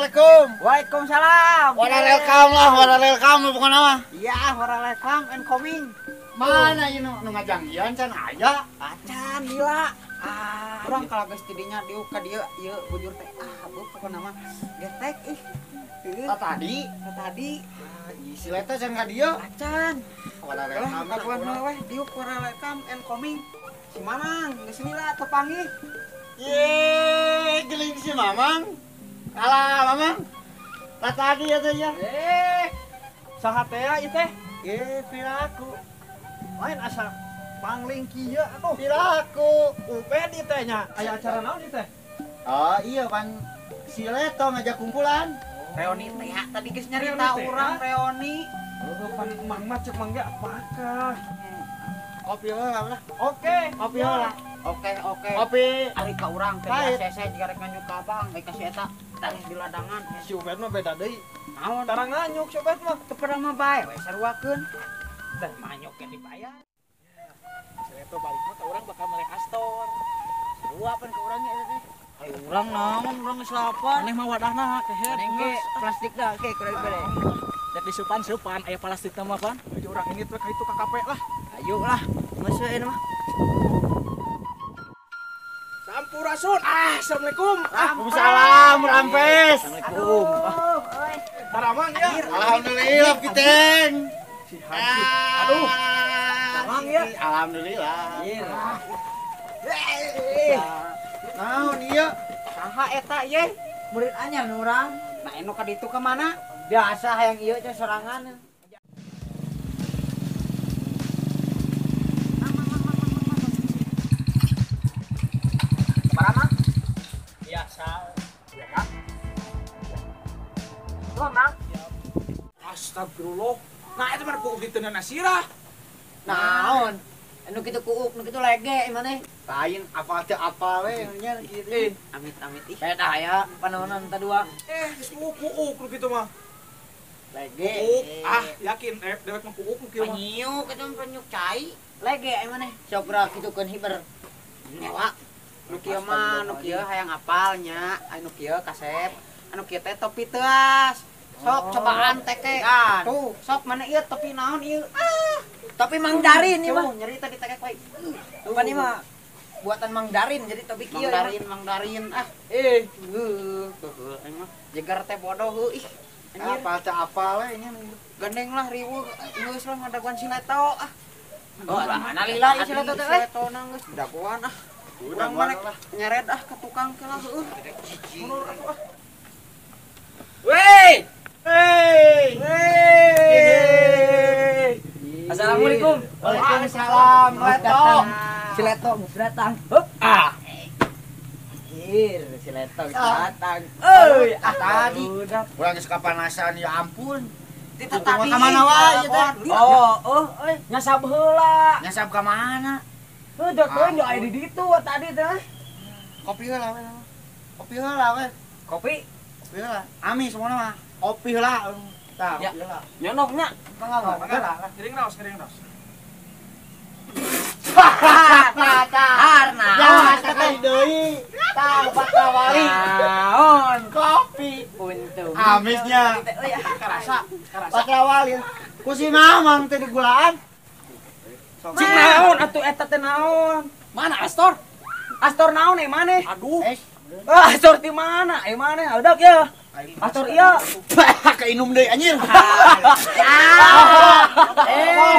Assalamualaikum. Waalaikumsalam. Wara welcome lah, wara welcome pokona mah. Iya, wara welcome and coming. Mana ieu nu ngajanggian can aya? Acan gila. Ah, urang kalau geus tidinya diuk ka dieu ieu bujur teh. Ah, beuh pokona mah getek ih. Tadi, tadi. Si Leto can ka dieu. Acan. Wara welcome. Kaguan we diuk wara welcome and coming. Si Mamang geus lila tepanggih. Ye, geling si Mamang. Alah, Mamang. Lah tadi ya teh ya. Eh, saha teh ieu teh? Eh, piraku. Lain asa pangling kieu atuh. Piraku. Uped ieu teh nya. Aya acara naon ieu teh? Oh, iya pan si Leto ngajak kumpulan. Reuni teh tadi geus nyarita urang reuni. Oh, pan Mang mah cek Mang ge apakah? Kopi heula lah. Oke, kopi heula. Oke, oke. Kopi. Ari ka urang teh CC jiga rek nganyuk ka abang, bae ka si eta teh di ladangan. Si Ubed mah beda deui. Naon? Tarang nganyuk si Ubed mah. Teu pernah mah bae we saruakeun. Teh manyuk ge dibayar. Si Leto balik mah ka urang bakal melek Astor. Sarua pan ka urang nya eta teh. Ai urang naon urang geus lapar. Aneh mah wadahna kehed. Aneh ge plastik dah ke kurang bere. Dek disupan-supan aya plastik mah pan. Nuju urang ini teh ka itu ka kape lah. Ayo lah, geus we mah. Sampurasun. Ah, assalamualaikum. Waalaikumsalam, Rampes. Assalamualaikum. Taramang ya. Alhamdulillah kiteng. Si Haji. Aduh. Taramang ya. Alhamdulillah. Naon ieu? Saha eta ye? Murid anyar nu urang. Nah, anu ka ditu ka mana? Biasa hayang ieu teh sorangan. Biasa. Ya kan? Lo, Mang. Astagfirullah. Nah, itu mah kuuk diteunana sirah. Naon? Anu kitu kuuk, nu kitu lege maneh. Lain apal teu apal we nya kitu. Amit-amit ih. Beda ya panonan ta dua. Eh, geus kuuk nu kitu mah. Lege. Kuuk. Ah, yakin dewek mah kuuk nu kieu mah. Penyuk eta mah penyuk cai. Lege ai maneh. Sok geura kitukeun hiber. Nyewa. Nu kieu mah, nu kieu hayang apal nya, anu kieu kasep, anu kieu teh topi teuas. Sok cobaan teh ke. Tuh, sok mana ieu topi naon ieu? Ah, topi Mang Darin ieu mah. Nyeri tadi teh we. Tuh kan ieu mah buatan Mang Darin jadi topi kieu. Mang Darin, Mang Darin. Ah, eh, heuh, heuh aing mah. Jeger teh bodoh heuh ih. Apal teh apal we nya. Gandeng lah riweuh geus lah ngadaguan si Leto ah. Oh, mana lila ieu si Leto teh? Si Leto geus dagoan ah. Urang mana nyeret ah ke tukang ke lah heuh. Mundur atuh ah. Wey! Hey! Hey! Assalamualaikum. Waalaikumsalam. Leto. Si Leto geus datang. Hup. Ah. Anjir, si Leto geus datang. Euy, ah tadi urang geus kapanasan ya ampun. Tita tadi ka mana wae ieu teh? Oh, oh, euy, nyasab heula. Nyasab ka mana? Heuh, da teuing aya di ditu tadi teh. Kopi heula we. Kopi heula we. Kopi? Kopi heula. Ami semuanya mah. Kopi heula. Tah, kopi heula. Nyonoknya. Mangga, mangga. Gering raos, gering raos. Harna. Ya, sakali deui. Tah, bakawali. Naon? Kopi. Untung. Amisnya. Karasa, karasa. Bakawali. Ku si Mamang teh digulaan. Cik naon atuh eta teh naon? Mana Astor? Astor naon eh maneh? Aduh. Ah, Astor ti mana? Eh maneh? Udah ya. Astor ieu. Kainum deui anjir. Eh,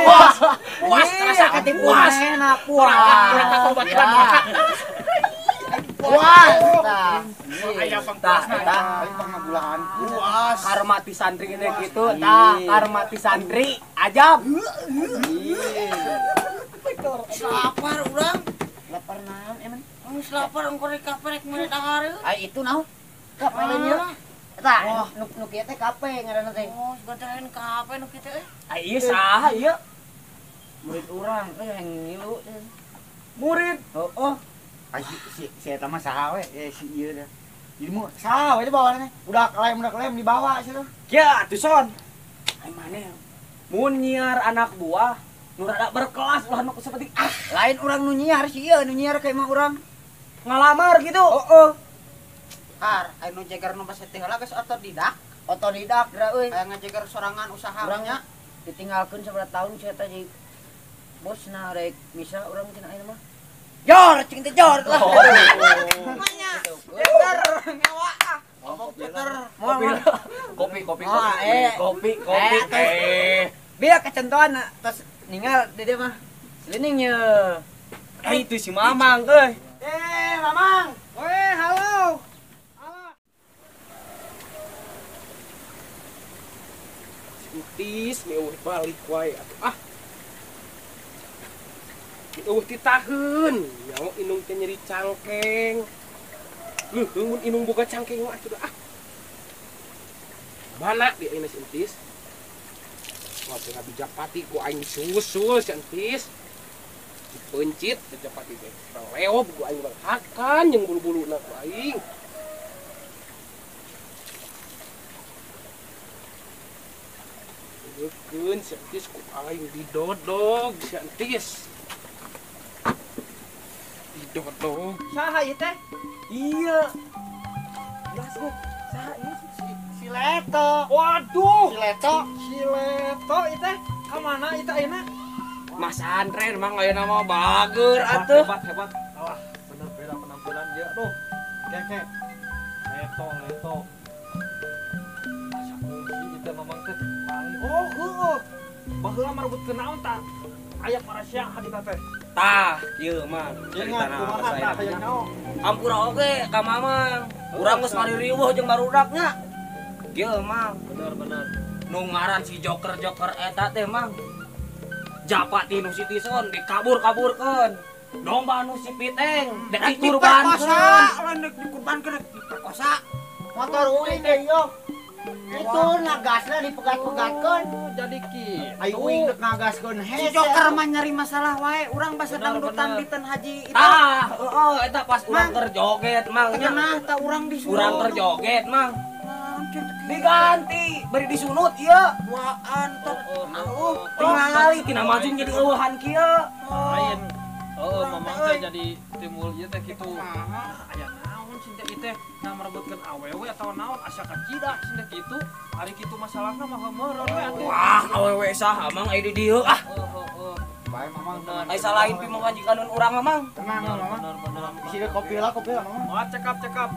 puas. Puas terasa puas. Enak puas. Puas. Tah. Aya pangpuasna. Tah, pangagulaan. Puas. Karma ti santri ini gitu, tah, karma ti santri ajab. Lapar urang. Lapar naon emang? Geus lapar engko rek kape rek meuli dahar. Ai itu naon? Kape lain ieu. Eta nu kieu teh kape ngaranna teh. Oh, gantian kape nu kieu teh. Ai ieu saha ieu? Murid urang teh yang ngilu teh. Murid? Heeh. Ai si eta mah saha we? Si ieu teh. Jadi mu saha we dibawa teh? Udah klem dibawa sia. Kieu atuh son. Ai maneh mun nyiar anak buah nu rada berkelas ulah nu seperti ah lain urang nu nyiar si ieu nu nyiar ka imah urang ngalamar gitu. Heeh. Har, anu jeger nu basa teh heula geus otodidak. Otodidak geura euy. Aya ngajeger sorangan usaha urang nya. Ditinggalkeun sabaraha tahun sia teh jadi bosna rek bisa urang cenah ayeuna mah. Jor cing teh jor lah. Manya. Jeger ngewa ah. Komputer. Kopi kopi kopi kopi kopi. Biar kecentoan terus ninggal dede mah. Selining ye. Itu si Mamang euy. Mamang. Weh, halo. Utis meuh balik wae atuh ah. Eueuh titaheun, nyaho inung teh nyeri cangkeng. Leuh mun inung boga cangkeng mah atuh ah. Mana di ayeuna si Entis? Wah, teh ngabijapati ku aing susul si Entis. Dipencit bijapati teh. Leob ku aing hakan jeung bulu-buluna ku aing. Keun si Entis ku aing didodog si Entis. Didodog. Saha ieu teh? Iya. Jelas geus. Saha ieu si Leto. Waduh, si Leto. Si Leto ieu teh ka mana ieu teh ayeuna? Mas Andre mang ayeuna mah bager atuh. Hebat hebat. Wah, bener beda penampilan dia aduh. Keke. Leto Leto. Asa kungsi ieu teh mamang teh. Oh, heueuh. Baheula marebutkeun naon tah? Aya parasya hadita teh. Tah, ieu mah caritana saya. Ampura oge ka mamang. Urang geus maririweuh jeung barudaknya. Ieu mah bener-bener. Nu ngaran si Joker-joker eta teh mang. Japati nu si Tison dikabur-kaburkeun. Domba nu si Piteng dek dikurbankeun. Lain dek dikurbankeun diperkosa. Motor uing teh ieu. Itu nagasna dipegat-pegatkeun. Jadi kieu. Ayo uing dek nagaskeun hese. Si Joker mah nyari masalah wae, urang basa dangdutan di Ten Haji itu. Tah, heeh eta pas urang keur joget mang. Cenah tah urang disunut. Urang keur joget mang. Diganti, bari disunut ieu. Duaan teh. Tingali tina majung jadi eueuhan kieu. Lain. Heeh, mamang teh jadi timbul ieu teh kitu. Aya naon cinta ieu teh? Nah merebutkeun awewe atawa naon asa kacida cinta kitu. Ari kitu masalahna mah meureun we atuh. Wah, awewe saha mang aya di dieu ah. Heeh, heeh. Bae mamang. Ai salahin pi mamajikan urang mah mang. Tenang mamang. Isi kopi lah, kopi lah mamang. Wah, cekap-cekap.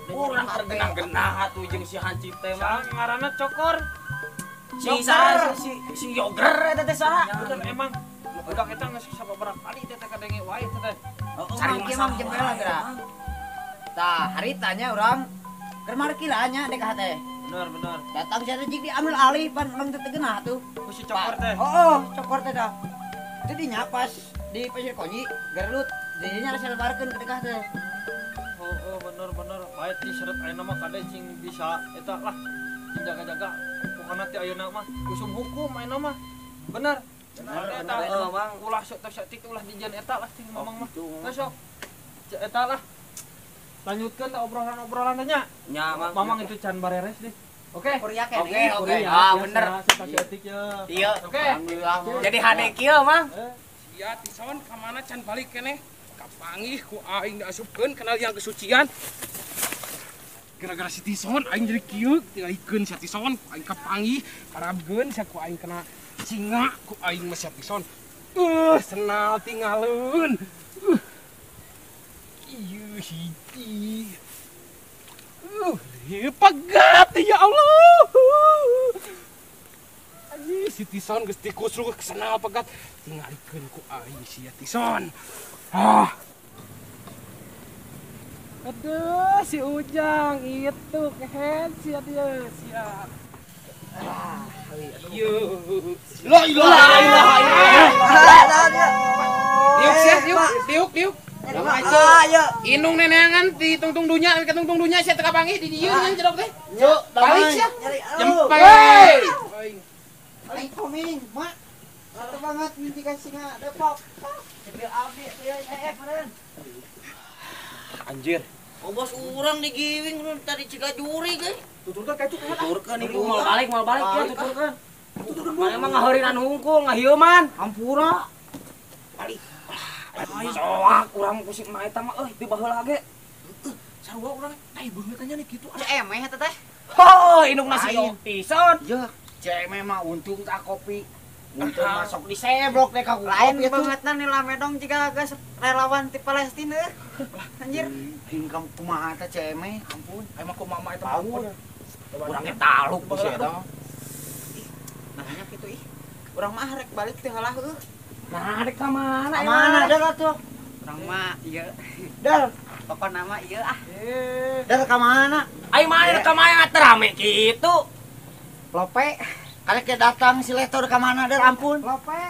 Urang tergenah-genah atuh jeung si Hancip teh mah. Ngaranna Cokor. Si saha si Yoger eta teh saha? Bener emang. Budak eta geus sababaraha kali teh kadenge wae teh teh. Cari masalah jeung heula geura. Tah, harita nya urang keur markila nya dek teh. Bener bener. Datang sia teh jig diambil alih pan urang teh teu geunah atuh. Ku si Cokor teh. Heeh, Cokor teh tah. Itu dinya pas di Pasir Konyi gerelut dinya selebarkeun ke dekah teh. Oh, bener bener. Bae ti seret ayeuna mah kade cing bisa eta lah. Cing jaga-jaga. Pokona ti ayeuna mah usum hukum ayeuna mah. Bener. Bener eta Mang. Ulah sok teh saeutik ulah dijen eta lah cing mamang mah. Geus sok. Eta lah. Lanjutkeun tah obrolan-obrolan nya. Nya Mang. Mamang itu can bareres deh. Oke. Oke, oke. Ah, bener. Saeutik ya. Iya. Oke. Alhamdulillah. Jadi hade kieu Mang. Sia Tison ka mana can balik keneh? Kapanggih ku aing diasupkeun kana liang kesucian. Gara-gara si Tison aing jadi kieu, tingalikeun si Tison ku aing kapanggih, karabkeun sia ku aing kena singa ku aing mah si Tison. Senal tingaleun. Ieu hiji. Pegat ya Allah. Ih, si Tison geus tikus lu senal pegat, tingalikeun ku aing si Tison. Ah. Aduh, si Ujang itu kehead sia dia, siap. Yo. La ilaha illallah. Diuk sia, diuk, diuk, diuk. Inung neneangan di tungtung dunya, ke tungtung dunya sia teu kapanggih di dieu ngan jedog teh. Yuk, balik sia. Jempe. Aing koming, mak. Satu banget mimpi singa Depok. Cepil abdi ieu eh meureun. Anjir. Oh bos urang digiwing tadi Cigajuri ge. Tuturkeun ka itu. Tuturkeun ibu mau balik ya tuturkeun. Tuturkeun. Mana mah ngaheurinan hungkul ngahieuman. Hampura. Balik. Soak urang ku si emak eta mah euy di baheula ge. Sarua urang tai beungeut nya kitu. Cemeh eta teh. Ho, indung nasi Tison. Yeuh, cemeh mah untung tak kopi. Untung masuk di seblok deh ka lain bangetna nila medong jiga geus relawan ti Palestina. Anjir. Tingkam kumaha teh cemeh, ampun. Aing mah kumaha eta power. Urang ge taluk ku si eta mah. Nanya kitu ih. Urang mah rek balik teh heula heuh. Nah, rek ka mana? Ka mana dah atuh? Urang mah ieu. Dal, pokona mah ieu ah. Dal ka mana? Aing mah rek ka mana rame kitu. Lope. Karek ge datang si Letor ka mana dal ampun. Lope.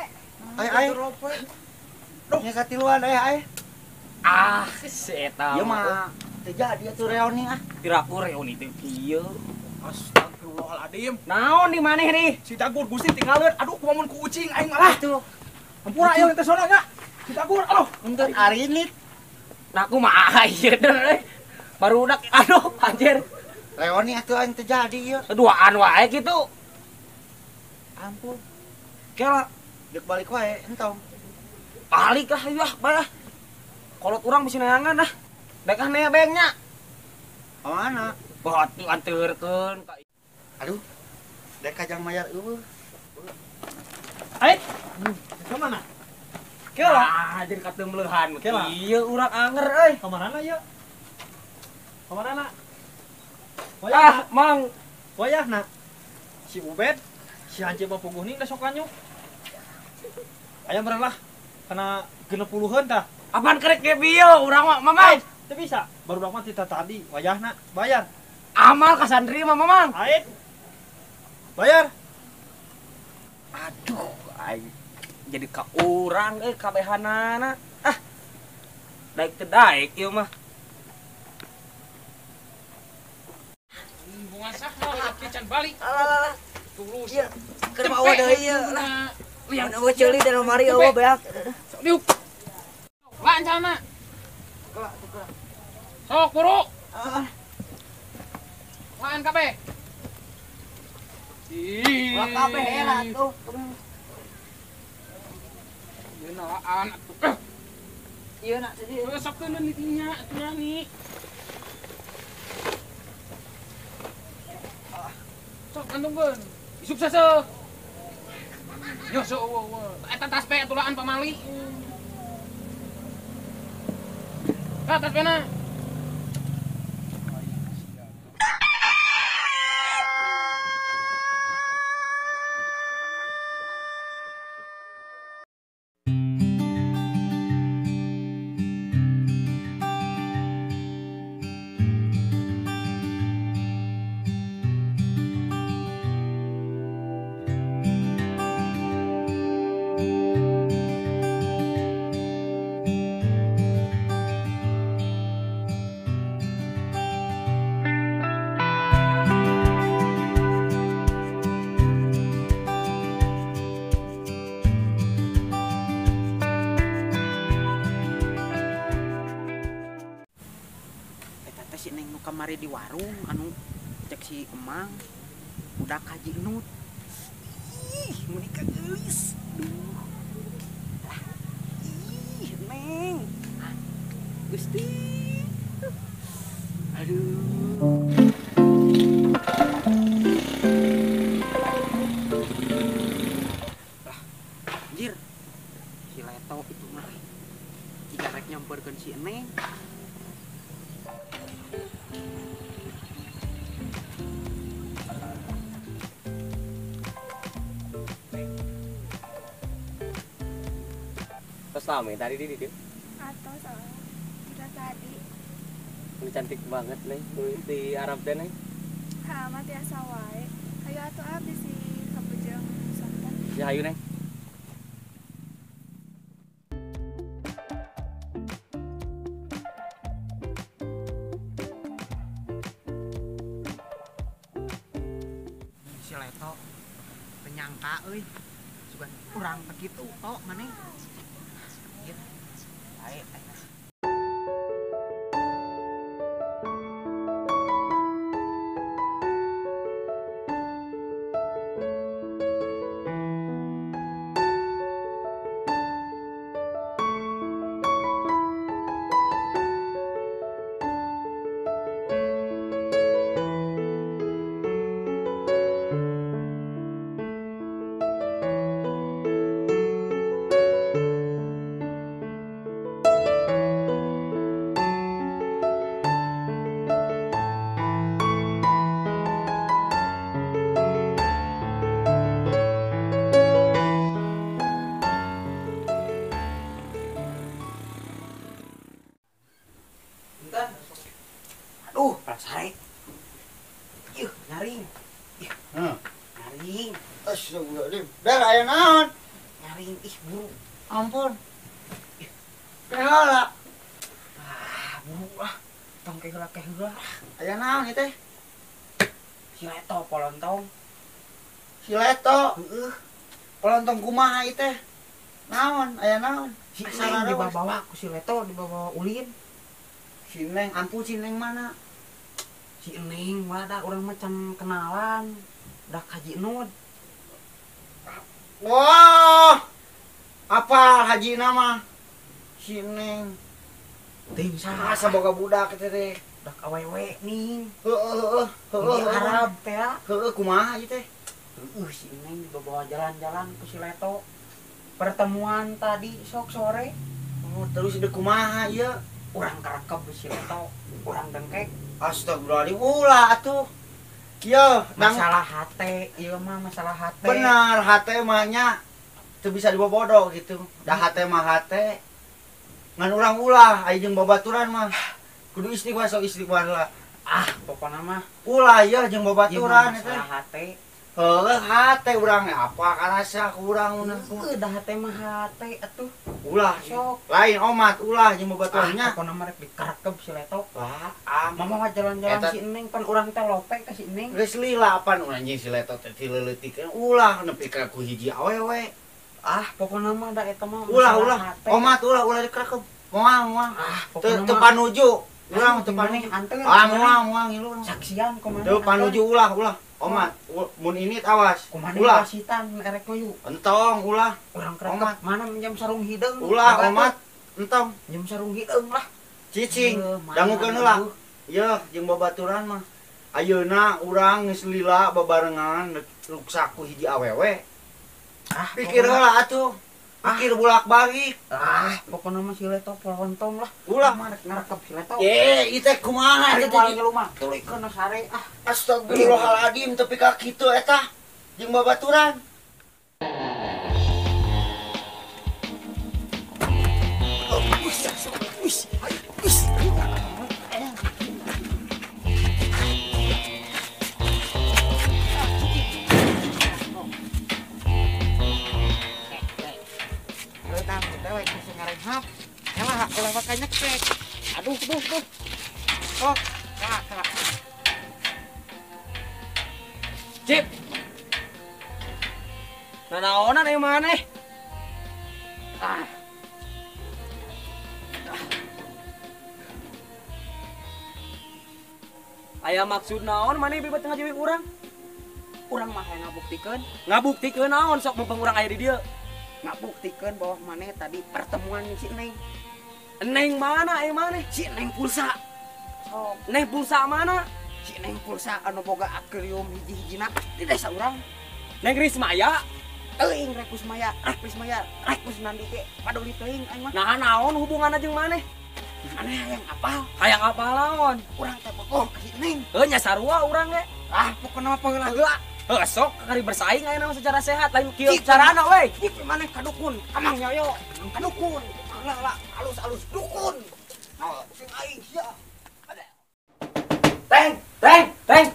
Ay ay. Lope. Duh, nya katiluan ay ay. Ah, si eta. Ieu mah teu jadi atuh reuni ah. Piraku reuni teh kieu. Astagfirullahaladzim. Naon di maneh nih? Si Dagur Gusti tinggalin. Aduh, kumaha mun ku ucing aing malah. Tuh. Hampura ieu teh sono nya. Si Dagur, aduh. Untuk arinit. Nah, kumaha ieu deui. Barudak aduh anjir. Reuni atuh aing teu jadi ieu. Duaan wae kitu. Ampun. Kela deuk balik wae entong. Balik lah ieu ah, bae ah. Kolot urang bisi neangan ah. Dek ah nebeng nya. Ka mana? Batu anterkeun ka. Aduh. Dek kajang mayar eueuh. Ait. Ka mana? Kela. Ah, jadi katemleuhan. Kela. Ieu urang anger euy. Ka mana ieu? Ka mana? Ah, Mang. Wayahna. Si Ubed, si Hancip mah puguh ning da sok anyuk. Aya meureun lah kana 60-an tah. Apaan kerek ge bieu urang mah, Mamang? Teu bisa. Barudak mah tita tadi wayahna bayar. Amal ka santri mah, Mamang. Ait. Bayar. Aduh, aing jadi ka urang euy kabehanana. Ah. Daek teu daek ieu mah. Bunga saha can balik. Alah. Tulus. Ieu keur mawa deui ieu lah. Mun eueuh ceuli da lemari eueuh beak. Sok diuk. Lan sana. Sok buru. Lan kabeh. Wah kabeh era atuh. Ieu nalaan atuh. Ieu nak tadi. Sok keun di dinya atuh nih. Sok kantongkeun. Sukses seuh. Yo sok eueuh. Eta tas pe atulaan pamali. Ka tas pena. Si Neng nu kamari di warung anu cek si Emang udah kaji nut. Ih, meuni geulis. Duh. Lah. Ih, Neng. Gusti. Aduh. Lah, anjir. Si Leto itu mah jika rek nyamperkeun si Neng. Terus tadi di dia. Atau soalnya udah tadi. Ini cantik banget nih di Arab teh nih. Ha, mah tiasa wae. Hayu atuh abis si kabujeng santan. Ya hayu neng. Si Leto penyangka euy. Sugan urang begitu tok maneh. Ayo, ayo. Aduh, sare. Ih, nyaring. Ih. Nyaring. Astagfirullahaladzim. Dah aya naon? Nyaring ih buru. Ampun. Keheula. Ah, buru ah. Tong keheula keheula. Aya naon ieu teh? Si Leto polontong. Si Leto. Heeh. Polontong kumaha ieu teh? Naon? Aya naon? Si Neng dibawa ku si Leto dibawa ulin. Si Neng, ampun si Neng mana? Si Neng mah da urang macam kenalan. Dah Haji Nud. Wah. Apa haji nama? Si Neng. Ting saha asa boga budak teh teh. Budak awewe ning. Heeh heeh. Di Arab teh. Heeh kumaha ieu teh? Heeh si Neng dibawa jalan-jalan ku si Leto. Pertemuan tadi sok sore. Oh, terus deuk kumaha ieu? Urang karekep si Leto, urang dengkek. Astagfirullahaladzim, ulah atuh. Kieu, masalah hate, ieu mah masalah hate. Benar, hate mah nya teu bisa dibobodo gitu. Da hate mah hate. Ngan urang ulah aya jeung babaturan mah. Kudu istighfar sok istighfar lah. Ah, pokona mah ulah ieu jeung babaturan eta. Masalah hate. Heuh, hate urang apa karasa ku urang mun. Heuh, da hate mah hate atuh. Ulah sok. Lain omat ulah jeung babaturannya. Ah, pokona mah rek dikarekep si Leto. Wah, ah, mama mah jalan-jalan si Neng pan urang teh lope ka si Neng. Geus lila pan urang jeung si Leto teh tileuleutikeun ulah nepi ka ku hiji awewe. Ah, pokona mah da eta mah ulah ulah. Omat ulah ulah dikarekep. Moal moal. Ah, pokona teu panuju. Urang teu panuju. Ah, moal moal ngilu. Saksian kumaha. Teu panuju ulah ulah. Omat, mun ini awas. Ulah sitan erek koyu. Entong ulah. Urang kerekep mana minjam sarung hideung. Ulah omat, entong. Minjam sarung hideung lah. Cicing, dangukeun heula. Yeuh, jeung babaturan mah. Ayeuna urang geus lila babarengan ruksak ku hiji awewe. Ah, pikir heula atuh. Pikir bolak-balik. Ah, pokona mah si Leto polontong lah. Ulah mah rek ngarekep si Leto. Eh, ieu teh kumaha teh moal ngilu mah. Tuluykeun sare ah. Astagfirullahaladzim tepi ka kitu eta jeung babaturan. Aduh, duh, duh. Oh, kak. Cip. Nanaonan ieu maneh? Ah. Aya maksud naon maneh bebet ngajewi urang? Urang mah hayang ngabuktikeun. Ngabuktikeun naon sok mumpung urang aya di dieu? Ngabuktikeun bahwa maneh tadi pertemuan si Neng. Neng mana eh maneh? Si Neng pulsa. Oh. Neng pulsa mana? Si Neng pulsa anu boga akuarium hiji-hijina di desa urang. Neng Rismaya? Teuing rek Kusmaya, rek Rismaya, rek Kusnandi ge paduli teuing aing mah. Nah naon hubunganna jeung maneh? Maneh hayang apal? Hayang apal naon? Urang teh bogoh ka si Neng. Heuh nya sarua urang ge. Ah, pokona mah paheula heula. Heuh sok kari bersaing ayeuna mah secara sehat lain kieu carana we. Cik maneh ka dukun, ka Mang Yoyo, ka dukun. Lah alus-alus dukun. Nah, sing aing sia. Teng, teng, teng.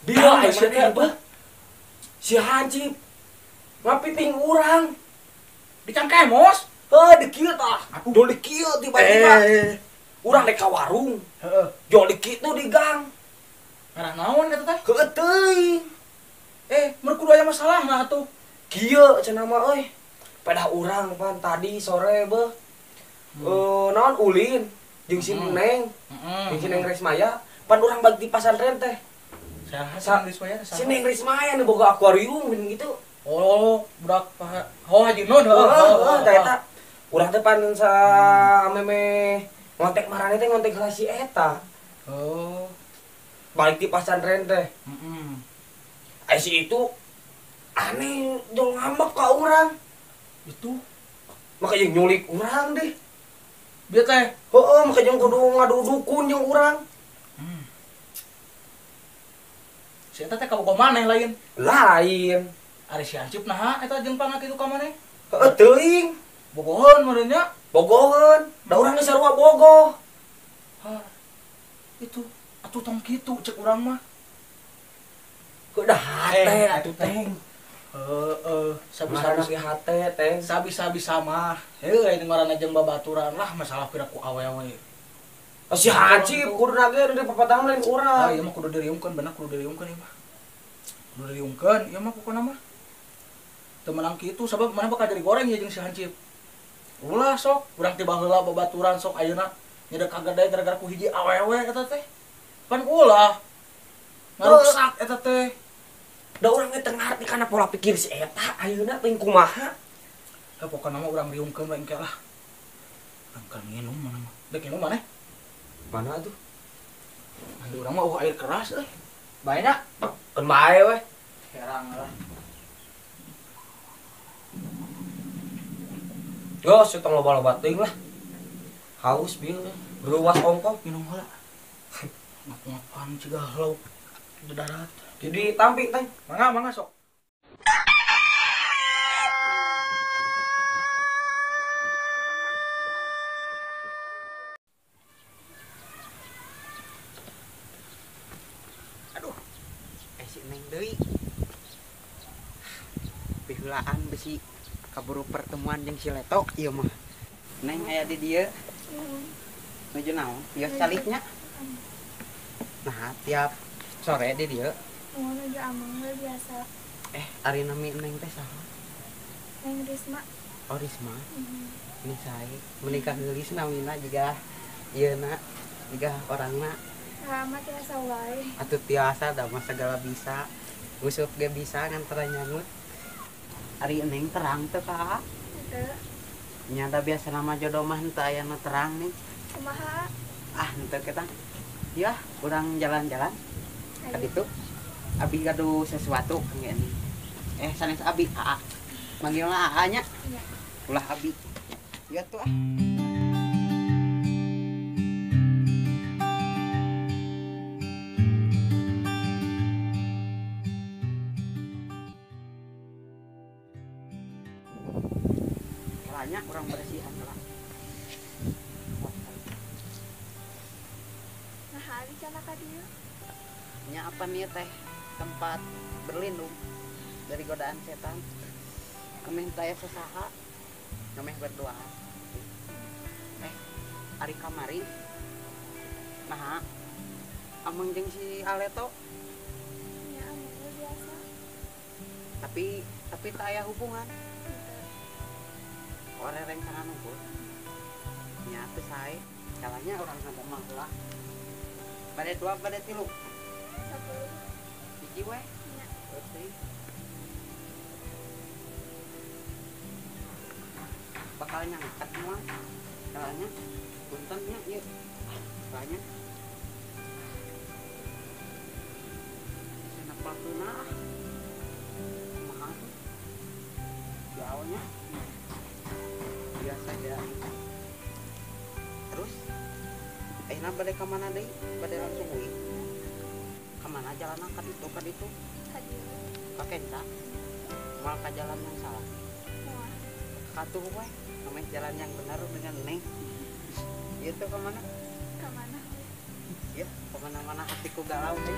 Dia Aisyah teh apa? Si Hancip ngapiting urang. Dicangkemos? Heuh, di kieu tah. Jol di kieu tiba-tiba. Urang rek ka warung. Heeh. Jol di kitu di gang. Ngarah naon eta teh? Heueuh teuing. Mer kudu aya masalah nah atuh. Kieu cenah mah euy. Pedah urang pan tadi sore beuh. Naon ulin jeung si Neng. Jeung si Neng Rismaya, pan urang balik di pasantren teh. Saha si Neng Rismaya? Si Neng Rismaya nu boga akuarium gitu. Oh, budak oh Haji Nun heeh. Heeh, tah eta. Urang teh pan sa meme ngontek marane teh ngontek heula si eta. Oh. Balik di pasantren teh. Heeh. Ai si itu aneh jol ngambek ka urang. Itu maka jeung nyulik urang deh. Bieu teh. Heeh, maka jeung kudu ngadu dukun jeung urang. Si eta teh kabogoh maneh lain. Lain. Ari si Hancip naha eta jeung pangak kitu ka maneh? Heeh teuing. Bogoheun meureun nya. Bogoheun. Da urang geus sarua bogoh. Hah. Itu atuh tong kitu cek urang mah. Kudah hate atuh teng. Heeh, sabi-sabi hate teng. Sabi-sabi sama. Heuh aya ngaranna jeung babaturan lah masalah pira ku awewe. Si Haji kuduna ge di papatangan lain urang. Ah ieu mah kudu diriungkeun bener kudu diriungkeun ieu mah. Kudu diriungkeun ieu mah pokona mah. Teu meunang kitu sabab maneh bakal jadi goreng ya jeung si Hancip. Ulah sok, urang ti baheula babaturan sok ayeuna nyedek kagede gara-gara ku hiji awewe eta teh. Pan ulah. Ngaruksak eta teh. Da urang ge teu ngarti kana pola pikir si eta ayeuna teh kumaha. Heh pokona mah urang riungkeun we engke lah. Urang nginum mana mah. Dek nginum maneh? Mana tuh? Nanti urang mah air keras euy. Bae nya? Keun bae we. Herang lah. Yo, si tong loba-loba teuing lah. Haus bieu ruas ongkoh minum heula. Ngap-ngapan cigah lauk di darat. Jadi tampi teh. Mangga mangga sok. Aduh. Si Neng deui. Piheulaan besi kaburu pertemuan jeung si Leto ieu mah. Neng aya di dieu. Nuju naon? Ieu caliknya. Nah, tiap sore di dieu. Mau nuju ameng we biasa. Ari nami Neng teh saha? Neng Risma. Oh, Risma. Ini sae menikah geulis namina jiga ieuna jiga orangna. Mah tiasa wae. Atuh tiasa da mah segala bisa. Usup ge bisa ngan teu nyangut. Ari Neng terang teu ka? Teu. Nya da biasa nama jodoh mah henteu aya nu terang nih. Kumaha? Ah, henteu kita. Ya, urang jalan-jalan. Ka ditu. Abi gaduh sesuatu kangge ini. Sanes abi, Aa. Manggilna Aa nya. Iya. Ulah abi. Ya tuh ah. Banyak kurang bersihan lah. Nah, hari cana ka dieu. Nya apa nih teh tempat berlindung dari godaan setan. Kemeh teh sasaha, kemeh berdoa. Ari kamari. Nah, ameng jeung si Aleto. Nya ameng biasa. Tapi tak aya hubungan. Orang rencangan unggul nya teu sae calanya urang sadamang heula bade dua bade tilu 10 hiji we nya euy bakal nyangkat moal calanya punten nya ieu calanya cenah pelakeuna kumaha tuh jauhnya biasa aja. Terus ayeuna bade ka mana deui? Bade langsung uih. Ka mana jalanna ka ditu ka ditu? Ka dieu. Ka Kenca. Moal ka jalan yang salah. Moal. Katuh we, namanya jalan yang benar dengan Neng. Ieu teh ka mana? Ka mana? Ya, ka mana-mana hatiku galau teh.